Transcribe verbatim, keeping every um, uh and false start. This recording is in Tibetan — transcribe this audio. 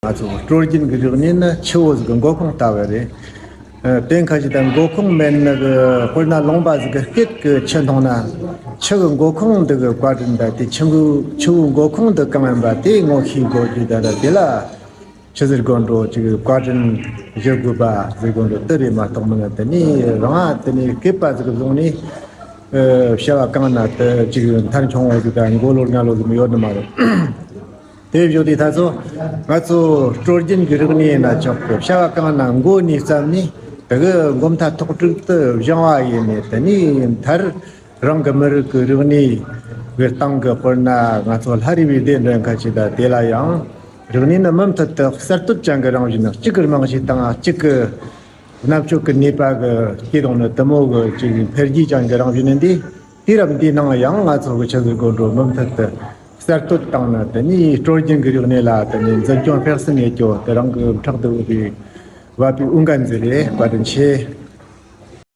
ང་ཚོ་སྲོལ་རྒྱུན་གྱི་རིག་གནས་ནི་ཆུ་བོ་ཟིག་གི་མགོ་ཁུངས་ལྟ་བུ་རེད། ཨ། དེ་ཁ་ཅིག་ད་མགོ་ཁུངས་མེད་ནི་གི། དཔེར་ན་ལུང་པ་ཟིག་གི་སྐེད་གི་ཆུ་འཐུང་ན། ཆུ་གི་མགོ་ཁུངས་འདི་གི་བཀའ་དྲིན་ད་དེ་ཆུ་མགོ་ཆུ་བོའི་མགོ་ཁུངས་འདི་གང་ཡིན་པ་དེ་ངོ་ཤེས་དགོས་རྒྱུ། ད་ད་དེ་ལ་ཆུ་ཟེར་དགོས་འགྲོ། ཅིག་བཀའ་དྲིན་ཞུ་དགོས་པ་ཟེར་དགོས་འགྲོ། དེ་རེད་མ་གཏོགས་མིན་ན། དེ་ནས་རང་ང་དེ་ནས་སྐེད་པ་ཟིག་གི་བཟུང་ནས། ཨ། བྱ་བ་གང་ན་དེ་ཅིག་མཐར་འཁྱོངས་འོང་རྒྱུ་ད་མགོ་ལོག་རྔ་ལོག་ཟིག་མི་ཡོད་ནི་མ་རེད། དེ་བཞག་དུས་ད་ཚོ་ང་ཚོ་སྲོལ་རྒྱུན་གྱི་རིག་གནས་ཡིན་ན་ཆོག་གི། བྱ་བ་གང་ན་མགོ་ནས་བརྩམས་ནས་དེ་གི་མགོ་མཐའ་ཐོག་དྲུག་ཏུ་སྦྱང་བ་ཡིན་ནས། དེ་ནས་མཐར་རང་གི་མི་རིགས་ཀྱི་རིག་གནས་ཀྱི་སྟེང་གི། དཔེར་ན་ང་ཚོ་ལྷ་རིས་པའི་སྡེ་འདྲ་ཁ་ཅིག་ད་དེ་ལ་ཡང་རིག་གནས་ནི་མུ་མཐུད་དུ་གསར་གཏོད་ཅན་གྱི་རང་བཞིན། གཅིག་གི་རྨང་གཞིའི་སྟེང་གཅིག་གི་རྣམ་དཔྱོད་ཀྱི་ནུས་པ་གི་སྐྱེ་སྟངས་ནི་དེ་མོ་གི་ཅིག་འཕེལ་རྒྱས་ཅན་གྱི་རང་བཞིན་ནི་འདི། དུས་རབས་འདིའི་ནང་ཡང་ང་ཚོ་གི་ཆུ་ཟེར་དགོས་འགྲོ། མུ་མཐུད་དུ་གསར་གཏོད་བཏང་ན། དེ་ནས་སྲོལ་རྒྱུན་གྱི་རིག་གནས་ལ་དེ་ནས་འཛིན་སྐྱོང་སྤེལ་གསུམ་ཡེད་རྒྱུ་དེ་རང་གི་ཕྲག་ཏུ་འོས་པའི་བབ་པའི་འོས་འགན་ཟིག་རེད། བཀའ་དྲིན་ཆེ།